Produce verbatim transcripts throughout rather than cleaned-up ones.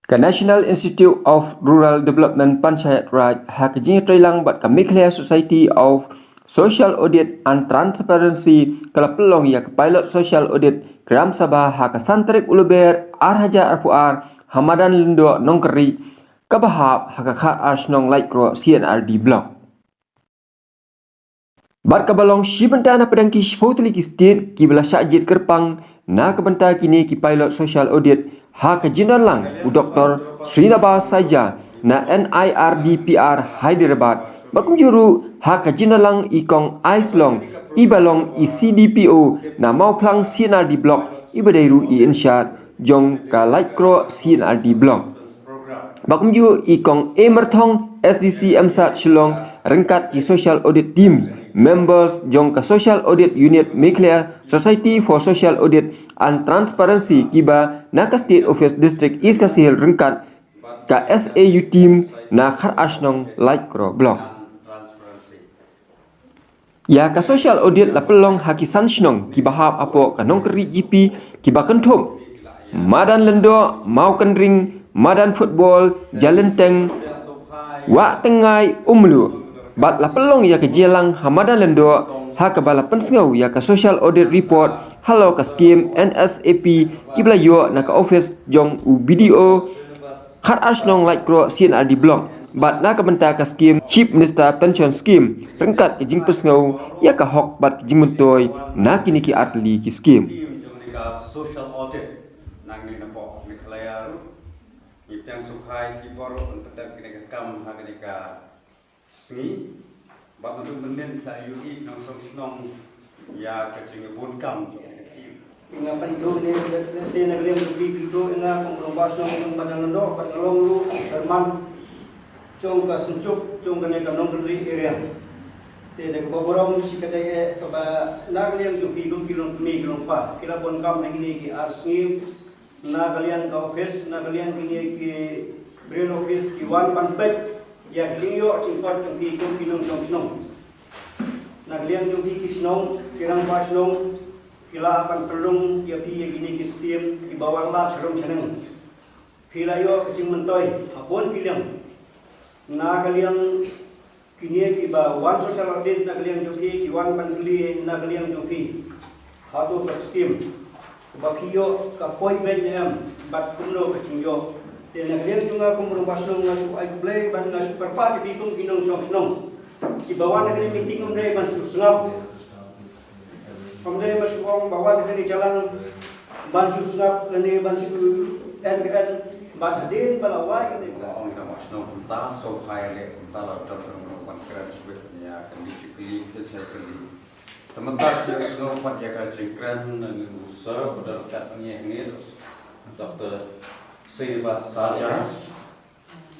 Ka National Institute of Rural Development Panchayati Raj ha ka jingïatreilang bad ka Meghalaya Society of Social Audit and Transparency ka la pynlong ïa ka pilot social audit Gram Sabha ha ka san tarik u Lber ar hajar arphew ar ha madan Lyngdoh Nongkynrih kaba hap ha ka khatar shnong Laitkroh C and RD Block. Bad kaba long shi bynta na pdeng ki shiphew tylli ki state kiba la shah jied kyrpang na ka bynta kine ki pilot social audit ha ka jingdon lang u Doctor Srinivas Saija na NIRDPR Hyderabad bad kumjuh ruh ha ka jingdon lang i Kong Islong iba long i CDPO na Mawphlang C and RD Block iba dei ruh i in-charge jong ka Laitkroh C and RD Block. Bad kumjuh i Kong A Marthong, SDC MSAT Shillong, ryngkat ki Social Audit Teams, members jong ka Social Audit Unit Meghalaya Society for Social Audit and Transparency kiba na ka State Office District East Khasi Hills ryngkat ka SAU Team na khatar shnong Laitkroh Block. Ïa ka social audit la pynlong ha ki san shnong kiba hap hapoh ka Nongkynrih GP kiba kynthup madan Lyngdoh, Mawkynrih, madan football Jalenteng, Wah Tyngai, Umluh. Bad la pynlong ïa ka jingïalang ha madan Lyngdoh ha kaba la pynsngew ïa ka social audit report halor ka skim NSAP kiba la ïoh na ka office jong u BDO khatar shnong Laitkroh C and RD Block bad na ka bynta ka skim Chief Minister Pension Scheme ryngkat ka jingpynsngew ïa ka hok bad ka jingmyntoi na kine ki artylli ki skim. Jong kane ka social audit nangne napoh Meghalaya ruh ngi pdiang sngewbha ïa phi baroh ban pyndep kane ka kam ha kane ka sngi. Bad naduh mynnin la ïohi nongshong shnong ïa ka jingbun kam jong ka team. Nga pynithuh ne lehse na ka liang jong phi pynithuh ïa nga kum u rangbah shnong jong madan Lyngdoh bad nga long ruh u chairman jong ka synjuk jong kane ka Nongkynrih area. Te da kaba burom shi katdei eh kaba na ka liang jong phi kum ki longkmie ki longpa ki la bun kam ha kine ki ar sngi. Na ka liang ka office, na ka liang kine ki briew office ki wan ban peit ïa ka jingïoh jingpait jong ki kum ki nongshong shnong. Na ka liang jong ki ki shnong, ki rangbah shnong, ki la ban pynrung ïa phi ïa kine ki skim kiba wan lad sharum shaneng. Phi la ïoh ka jingmyntoi ha bun ki liang. Na ka liang kine kiba wan social audit na ka liang jong phi, ki wan ban kylli na ka liang jong phi. Hato ka skim kaba phi ïoh ka poi beit ne em bad kumno ka jingïoh. Te na ka liang jong nga kum u rangbah shnong nga shu ai khublei bad nga shu kyrpad ïa phi kum ki nongshong shnong kiba wan ha kane ka meeting, ym dei ban shu sngap. Ym dei ban shu ong ba wan ha kane ka jingïalang ban shu sngap lane ban shu en ka en bad hadien ba la wai kane ka. Ong ïa ka rangbah shnong kumta, sngewbha ïaleh kumta, la dep ban kren shibit ïa kane ka jingkylli, ka jingkylli. Te mynta ki ïa sngewbha ïa ka jingkren na ngi u sir ba don kat ngi ngi Doctor Srinivas Saja.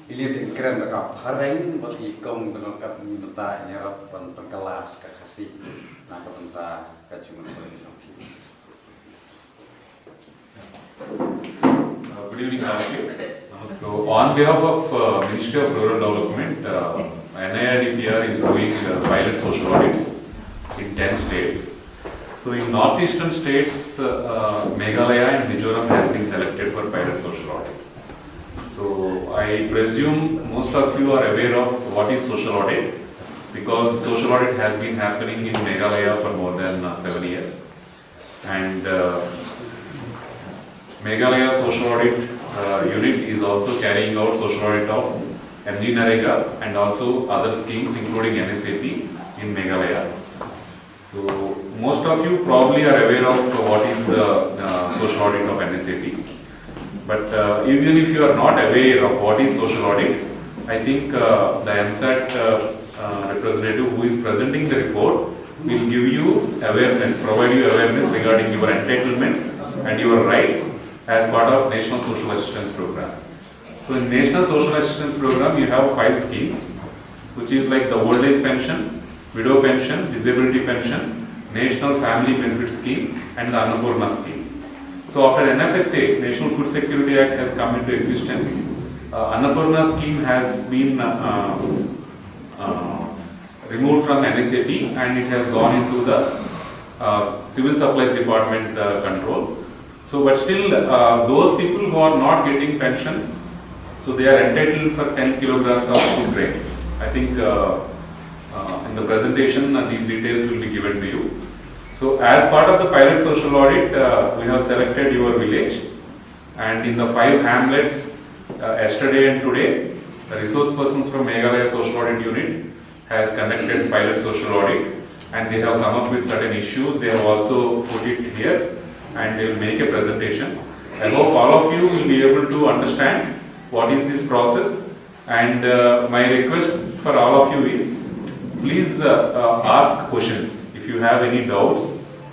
Ili te kren da ka phareng bad i kong da ka ni mynta ïa rap ban pynkylla ka Khasi na ka bynta ka jingmyntoi jong phi. Uh, good evening, all of you. So, on behalf of uh, Ministry of Rural Development, uh, NIRDPR is doing uh, pilot social audits in ten states. So, in northeastern states, uh, uh, Meghalaya and Mizoram has been selected for pilot social audit. So, I presume most of you are aware of what is social audit, because social audit has been happening in Meghalaya for more than uh, seven years. And uh, Meghalaya Social Audit uh, Unit is also carrying out social audit of MGNREGA and also other schemes, including NSAP in Meghalaya. So most of you probably are aware of what is uh, uh, social audit of NSAP. But uh, even if you are not aware of what is social audit, I think uh, the MSAT uh, uh, representative who is presenting the report will give you awareness, provide you awareness regarding your entitlements and your rights as part of National Social Assistance Program. So in National Social Assistance Program, you have five schemes, which is like the old age pension, widow pension, disability pension, National Family Benefit Scheme, and the Annapurna Scheme. So after NFSA, National Food Security Act has come into existence, uh, Annapurna Scheme has been uh, uh, removed from NSAP and it has gone into the uh, Civil Supplies Department uh, control. So, but still, uh, those people who are not getting pension, So they are entitled for ten kilograms of food grains. I think uh, uh, in the presentation uh, these details will be given to you. So as part of the pilot social audit, uh, we have selected your village, and in the five hamlets, uh, yesterday and today, the resource persons from Meghalaya Social Audit Unit has conducted pilot social audit, and they have come up with certain issues. They have also put it here, and they will make a presentation. I hope all of you will be able to understand what is this process, and uh, my request for all of you is, please uh, uh, ask questions. If you have any doubts,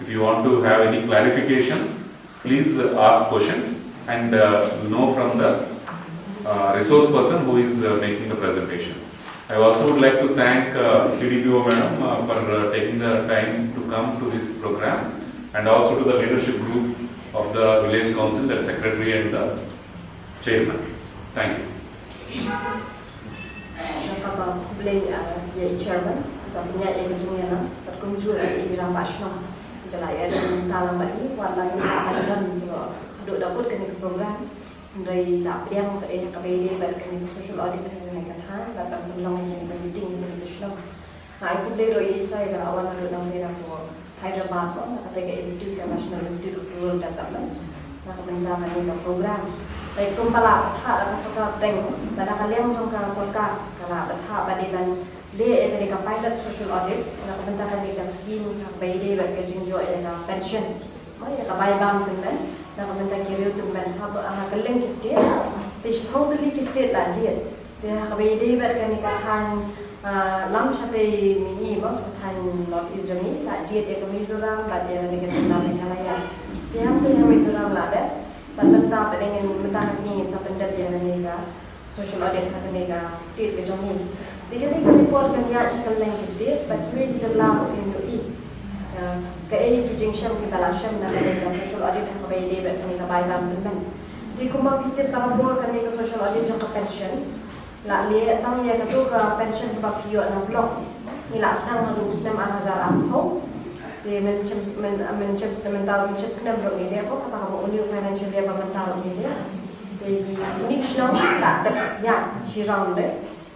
if you want to have any clarification, please uh, ask questions and uh, know from the uh, resource person who is uh, making the presentation. I also would like to thank uh, C D P O madam uh, for uh, taking the time to come to this program, and also to the leadership group of the village council, the secretary and the chairman. Thank you. Kaba khublei ïa i chairman kaba pynïaid ïa ka jingïalang bad kumjuh ïa i rangbah shnong. Kaba la ïa don mynta lang bad i wat la ïa ka don haduh da kut kane ka program. Hynrei la pdiang ka eh kaba ïadei bad kane ka social audit kane ka thaiñ bad ban pynlong ïa kane ka meeting ïa kane ka shnong. Nga ai khublei ruh ïa i sa ïa ka la wan haduh nangta na ka Hyderabad mo, na kata ka institute ka National Institute of Rural Development. Na ka bynta kane ka program. Lai kumba la bthah da ka sorkar pdeng, ba na ka liang jong ka sorkar ka la bthah ba dei ban leh ïa kane ka pilot social audit na ka bynta kane ka scheme kaba ïadei bad ka jingïoh ïa ka pension. Mo ïa ka bai bam tymmen na ka bynta ki riew tymmen haba ha ka liang ki state. Te shiphew tylli ki state la jied. Te ha kaba ïadei bad kane ka thaiñ, ah, lam shatei mihngi mo, ka thaiñ North East jong ngi la jied ïa ka Mizoram bad ïa kane ka jylla Meghalaya. Te ha ka Mizoram la dep bad mynta pat ngin, mynta ka sngi ngin sa pyndep ïa kane ka social audit ha kane ka state ka jong ngi. Te kane ka report kan ïaid sha kylleng ki state bad kiwei ki jylla ruh kin ïohi kaei ki jingshem kiba la shem na kane ka social audit ha kaba ïadei bad kane ka bai bam tymmen. Te kumba phi tip barabor kane ka social audit jong ka pension la leh tang ïa kato ka pension kaba phi ïoh na block. Ngi la sdang naduh u snem ar hajar arphew. Te mynshem, myn, mynshem snem, mynta mynshem snem ruh ngi leh, kata kaba u new financial year ba mynta ruh ngi leh. Te kine ki shnong la dep ïaid shi round de.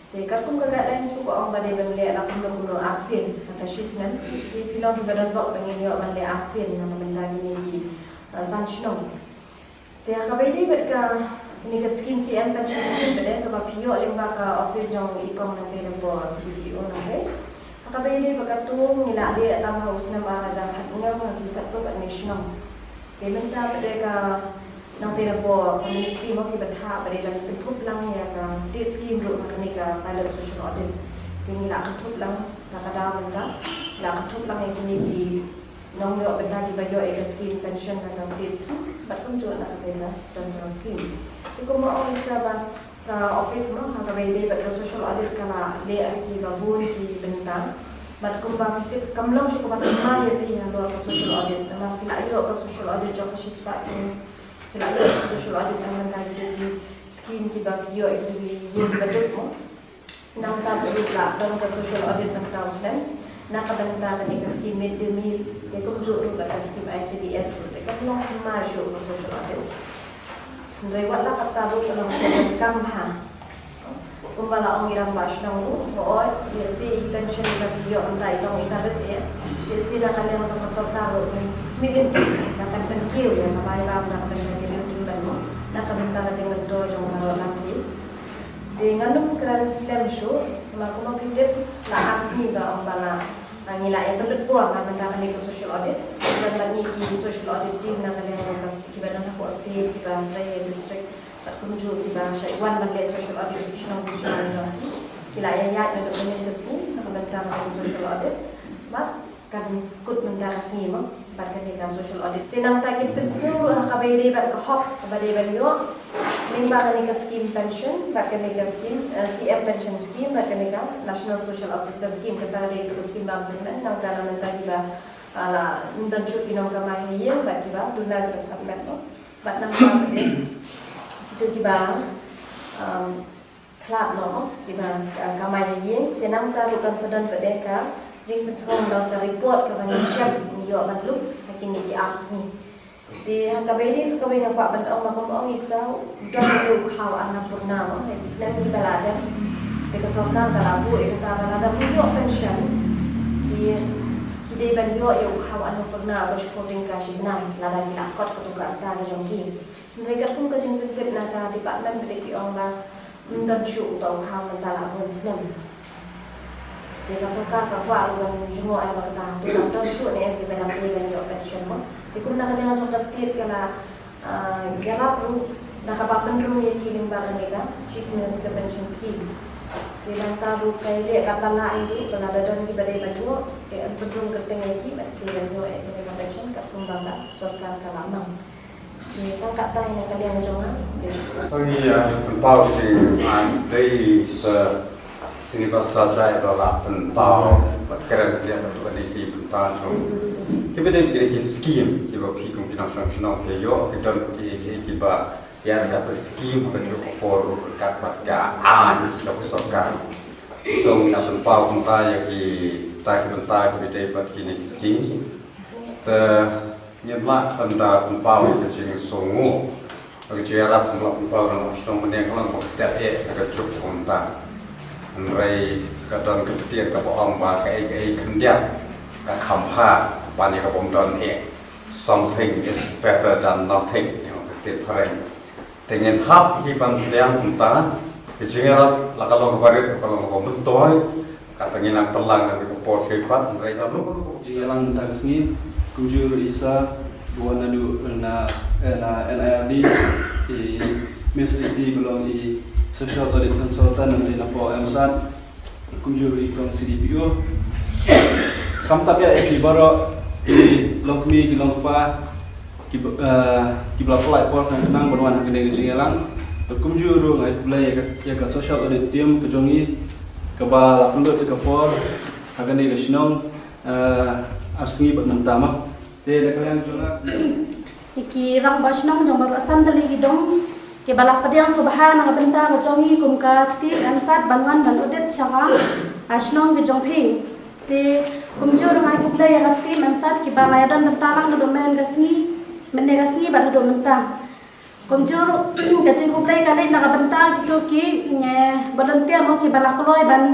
Te katkum ka guidelines ruh ka ong ba dei ban leh la kumno kumno arsien, kata shisnem. Te phi long kiba don block ba ngin ïoh ban leh arsien na ka bynta kine ki, uh, san shnong. Te ha kaba ïadei bad kane ka scheme, C M pension scheme pat de kaba phi ïoh lyngba ka office jong i kong nangtei na ka C D P O nangtei. Ha kaba ïadei bad kato ngi la leh tang ha u snem ar hajar khathynñiew ha ki khatduh katne shnong. Te mynta pat de ka nangtei na ka ministry mo ki bthah ba dei ban kynthup lang ïa ka state scheme ruh ha kane ka pilot social audit. Te ngi la kynthup lang, la ka daw mynta la kynthup lang ïa kine ki nongïoh bynta kiba ïoh ïa ka scheme pension na ka state scheme bad kumjuh na kata ka central scheme. Te kumba ong i sa ba ka office mo ha kaba ïadei bad ka social audit ka la leh ïa kiba bun ki bynta bad kumba ka tip kam long shuh kaba thymmai ïa phi halor ka social audit. Namar phi la ïoh ka social audit jong ka shispah snem, phi la ïoh ka social audit na ka bynta kito ki scheme kiba phi ïoh ïa kito ki ïing ba duk mo. Nangta pat ruh la don ka social audit mynta u snem na ka bynta kane ka scheme mid day meal, te kumjuh ruh bad ka scheme I C D S ruh, te kam long thymmai shuh ka social audit. Hynrei wat la katta ruh ka long ka donkam bha. Kumba la ong i rangbah shnong ruh, hooid, lehse i pension ba phi ïoh mynta i long i ka rit eh. Lehse na ka liang jong ka sorkar ruh, mih lynti na ka pynkiew ïa ka bai bam na ka bynta ki riew tymmen mo, na ka bynta ka jingmyntoi jong baroh lane. Te ngan ym kren slem shuh, namar kumba phi tip la ar sngi ba ong ba la, ah, ngi la ïa pynlut por na ka bynta kane ka social audit. Kren bad ngi ki social audit team na ka liang jong ka s-, kiba don hapoh state, kiba trei ha district, bad kumjuh kiba shait wan ban leh social audit ki shnong ki shnong jong ki. Ki la ïa ïaid naduh mynnin ka sngi na ka bynta kane ka social audit. Bad kan kut mynta ka sngi mo bad kane ka social audit. Te nangta kin pynsngew ruh ha kaba ïadei bad ka hok kaba dei ban ïoh lyngba kane ka scheme pension bad kane ka scheme, eh, C M pension scheme bad kane ka National Social Assistance Scheme. Kata ka dei ka scheme ba mynta, nangta na mynta kiba, ah, la don shuh ki nongkamai ha ïing bad kiba duna ki department mo. Bad nangta pat de kito kiba, um, khlad noh kiba, uh, kamai ha ïing. Te nangta ruh kan sa don pat de ka jingpynsngew na ka report kaba ngi shem, ngi ïoh ban lut ha kine ki ar sngi. Te ha kaba ïadei sa kawei nga kwah ban ong, ma kum ong i sa, don ïa u khaw Annapurna mo, ha ki snem kiba la dep. Te ka sorkar ka la buh ïa kata ba lada phi ïoh pension, ki, ki dei ban ïoh ïa u khaw Annapurna ba shiphew tyngka shi bnai, lada ki la kot kato ka rta ka jong ki. Hynrei katkum ka jingpyntip na ka department ba dei ki ong ba ym don shuh uta u khaw mynta la bun snem. Te ka sorkar ka kwah ruh ban jngoh ïa kata, hato don shuh ne em kiba dang dei ban ïoh pension mo. Te kumta ka liang jong ka state ka la, ah, ïarap ruh na kaba pynrung ïa ki lyngba kane ka Chief Minister Pension Scheme. Te nangta ruh ka ïaleh katba lah ïa ruh ba lada don kiba dei ban ïoh, te yn pynrung kyrteng ïa ki bad ki ban ïoh ïa kane ka pension katkum ba ka sorkar ka la mang. Tang katta ïa ka liang jong nga. Tang ïa pynpaw ki, ah, dei sa sini ba sa jai ba la pynpaw bad kren ïa ka tu ni ki pynpaw jong. Kiba dei ki, ki skim kiba phi kum ki nongshong shnong ki ïoh, ki don ki, ki, kiba ïa ka skim ka ju ka por ka bad ka, ah, ni sa ka sorkar. Tang ïa pynpaw kumta ïa ki, ta ki bynta kiba dei bad kine ki skim. Te ngin lah ban da pynpaw ïa ka jingsngewnguh. Ka jingïarap ngin lah pynpaw na shnong mynne ka long ba ka dei ïa ka juk kumta. Hynrei ka don ka ktien kaba ong ba kaei kaei khyndiat ka kham bha ban ïa ka bym don eh. Something is better than nothing, ïa ka ktien phareng. Te ngin hap hi ban pdiang kumta, ka jingïarap la ka long kaba rit, ka long kaba myntoi, kata ngin nang pynlang na ka por kaba pat, hynrei ka long. Jingïalang mynta ka sngi, kumjuh ruh i sa, ba wan naduh na, eh, na N I R D, i Miss Aditi ba long i Social Audit Consultant, na pdeng na pdeng MSAT, kumjuh ruh i kong C D P O. Khamtam ïa phi baroh, ki longkmie, ki longkpa, ki ba, eh, kiba la pynlait por khnang ban wan ha kane ka jingïalang. Bad kumjuh ruh nga ai khublei ïa ka, ïa ka social audit team ka jong ngi kaba la pynlut ïa ka por ha kane ka shnong, eh, ar sngi bad mynta ma. Te da ka liang jong nga, ïa ki rangbah shnong jong baroh san tylli ki dong kiba la pdiang sngewbha na ka bynta ka jong ngi kum ka team MSAT ban wan ban audit sha ka, ah, shnong ka jong phi. Te kumjuh ruh nga ai khublei ïa ka team MSAT kiba la ïadon bynta lang naduh mynne ka sngi, mynne ka sngi bad haduh mynta. Kumjuh ruh ka jingkhublei ka leit na ka bynta kito ki, eh, volunteer mo kiba la kloi ban,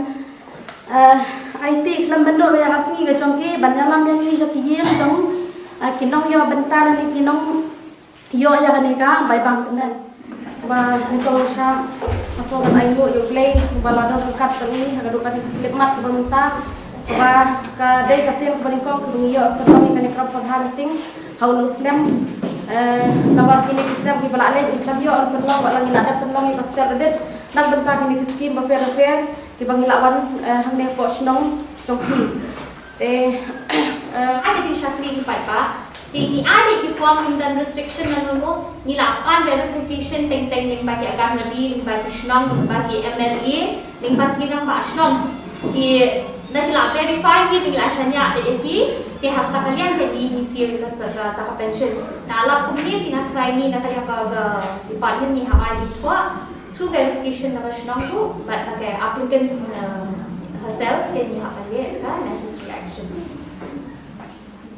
eh, aiti khlem bynduh ïa ka sngi ka jong ki ban ïalam ïa ngi sha ki ïing jong, eh, ki nongïoh bynta lane ki nongïoh ïa kane ka bai bang tymmen. Ba nyngkong sha nga sngewbha ban ai nguh ïa U Blei ba la don ryngkat bad ngi ha ka duh ka jingkyrpad kaba mynta. Kaba ka dei ka sien kaba nyngkong kaba ngi ïoh pynlong ïa kane ka gram sabha meeting ha une u snem. Eh, namar kine ki snem kiba la leit ngi khlem ïoh ban pynlong, wat la ngi la dep pynlong ïa ka social audit na ka bynta kine ki skim bapher bapher kiba ngi la wan, eh, hangne hapoh shnong jong phi. Te, eh, ai ka jingshakri ngi paidbah. Te ngi ai ki form, ngim don restriction na nongno. Ngi la pan verification teng teng lyngba ki Anganwadi, lyngba ki shnong, lyngba ki M L A, lyngba ki rangbah shnong. Te da ki la verify ngi, te ngi la shaniah da ïa ki. Te ha kata ka liang ka ngi, ngi siew ïa ka sa, ka, ka pension. Nga lap kumne, te nga try ngi na ka liang ka, ka department ngi hap ai ki form. Through verification na ka shnong ruh, bad na ka applicant, uh, herself, te ngi hap ban leh ka necessary action.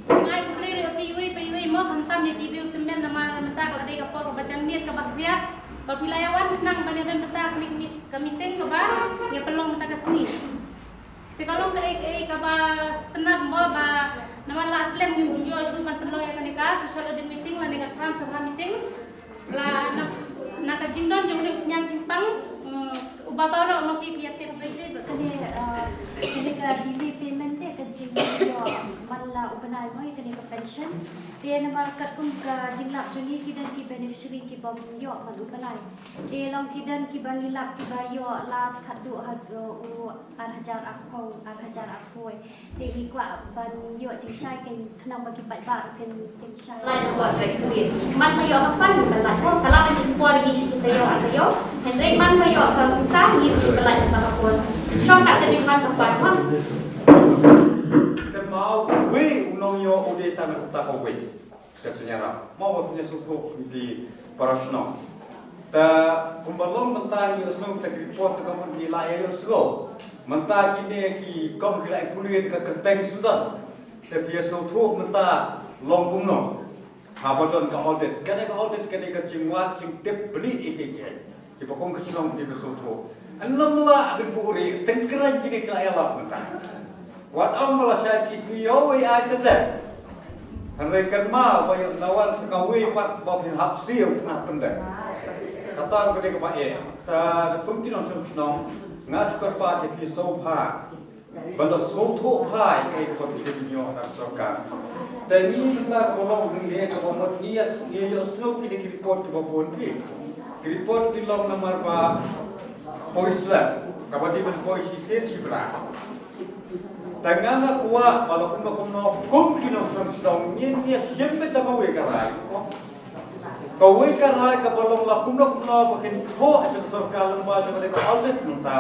Nga ai khublei ruh ïa phi iwei pa iwei mo, khamtam ïa phi briew tymmen namar mynta ka la dei ka por kaba janmiet kaba khriat, ba phi la ïa wan khnang ban ïadon bynta kane ka meet-, ka meeting kaba ngi pynlong mynta ka sngi. Te ka long kaei kaei kaba sngewtynnat mo ba namar la slem ngim ju ïoh shuh ban pynlong ïa kane ka social audit meeting lane ka gram sabha meeting. La na, na ka jingdon jong une u khñiang jingpang, mm, uba baroh ma phi phi ïa tip. Kane, ah, kane ka delay payment te ka jingïoh man la u bnai mo ïa kane ka pension. Te namar katkum ka jinglap jong ngi ki don ki beneficiary ki bym ïoh man u bnai. Te long ki don kiba ngi lap kiba ïoh last khatduh ha, uh, u ar hajar arphew, ar hajar arphew. Te ngi kwah ban ïoh jingshai keiñ khnang ba ki paidbah ruh kin, kin shai. Lai na ward directorate. Man ka ïoh ka fund ka lai. Oh, ka la ban jingpor ngi shi taïew ar taïew. Hynrei man ka ïoh ka pisa ngi shi ka lai ka por. Shong ka ka jingman ka fund ma. Te ma wei u nongïoh u dei tang ka ta ka wei. Ka jingïarap. Mo ba pynïasngewthuh ïa ki para shnong. Ta kumba long mynta ngi ïohsngew ta ki report ta ka mut ngi la ïohsngew. Mynta kine ki kam ki la ïa pule ta ka kyrteng Sudan. Ta pynïasngewthuh mynta long kumno. Haba don ka audit, kane ka audit kane ka jingwad jingtip bniah ïa kiei kiei kiba kum ka shnong kiba sngewthuh. Ym lah ban buhrieh, tang kren kine ki la ïalap mynta. Wat ong ba la shah shi sngi ïoh ïa ai tang dei. Hynrei kynmaw ba ïoh na wan sa kawei pat ba phin hap siew phin hap pyndep. Kata ruh ka dei kaba eh. Te kum ki nongshong shnong nga shu kyrpad ïa phi sngewbha ban da sngewthuh bha ïa kaei kaba phi dei ban ïoh na ka sorkar. Te ngi mynta kaba long hangne kaba mut ngi ïa ngi ïohsngew kine ki report kiba bun phi. Ki report ki long namar ba poi slem kaba dei ban poi shisien shipara. Te nga nga kwah ba la kumno kumno kum ki nongshong shnong ngin ïa shim beit da kawei ka rai. Kawei ka rai kaba long la kumno kumno ba kin thoh sha ka sorkar lyngba jong kane ka audit mynta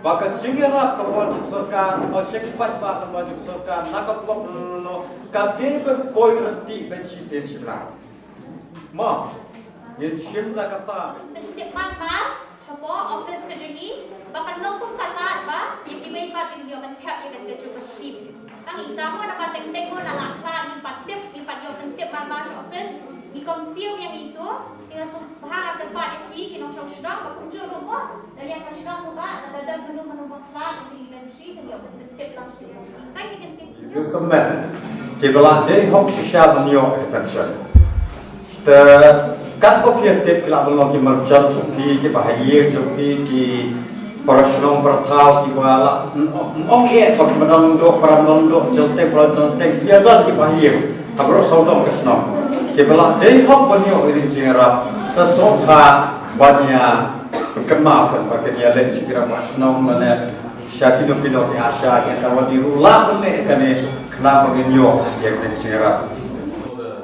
ba ka jingïarap kaba wan sha ka sorkar, ba sha ki paidbah lyngba jong ka sorkar na ka block kumno kumno ka dei ban poi ryntih beit shisien shipara. Mo, ngin shim da kata. Pyntip mar mar shapoh office ka jong ngi ba kan long kum ka lad ba ïa kiwei pat kin ïoh ban thep ïa kane ka jong ka skim. Tang ita mo namar teng teng mo na la khlad ngin pat tip, ngin pat ïoh pyntip mar mar sha office. Ngi kong siew ïa ngi tu, ngi nga sngewbha kyrpad ïa phi ki nongshong shnong ba kumjuh ruh mo da ïa ka shnong ruh ba lada don mano mano ba khlad ngi ban shi kan ïoh ban pyntip lang shi. Tang ngi kan tip. Ïa ka met kiba la dei hok shisha ban ïoh ïa ka pension. Te katba phi ïa tip ki lah ban long ki merchant jong phi, kiba ha ïing jong phi, ki para shnong para thaw kiba la ym ong eh ba ki ba dang duh para dang duh jyllteng para jyllteng ïa don kiba ha ïing ha baroh sawdong ka shnong. Kiba la dei hok ban ïoh ïa ka jingïarap te sngewbha ban ïa kynmaw kan ba kin ïa leit sha ki rangbah shnong lane sha kino kino ki ASHA ki Anganwadi ruh lah ban leh kane khnang ba ngin ïoh ïa kane ka jingïarap.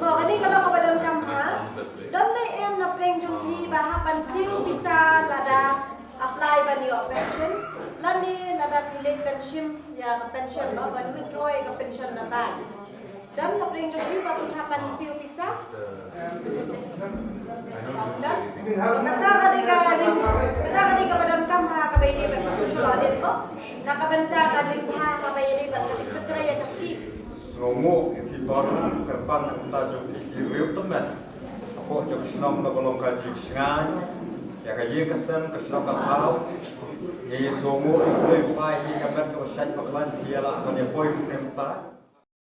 Mo, kane ka long kaba donkam ha. Don ne em na pdeng jong phi ba hap ban siew pisa lada apply ban ïoh pension lane lada phi leit ban shim ïa ka pension ba ban withdraw ïa ka pension na bank? Don na pdeng jong phi ba phi hap ban siew pisa? Don. Kata ka dei ka jing, kata ka dei kaba donkam ha kaba ïadei bad ka social audit mo. Na ka bynta ka jingbha kaba ïadei bad ka jingpynkhreh ïa ka skim. Sngewnguh ïa phi Tor, kyrpang na ka bynta jong phi ki riew tymmen. Hapoh jong ka shnong kaba long ka jingshngaiñ ïa ka ïing ka sem, ka shnong ka thaw. Ngi sngewnguh ïa U Blei u ai ïa ka met kaba shait ba khlaiñ, phi ïa lah ban ïa poi kumne mynta.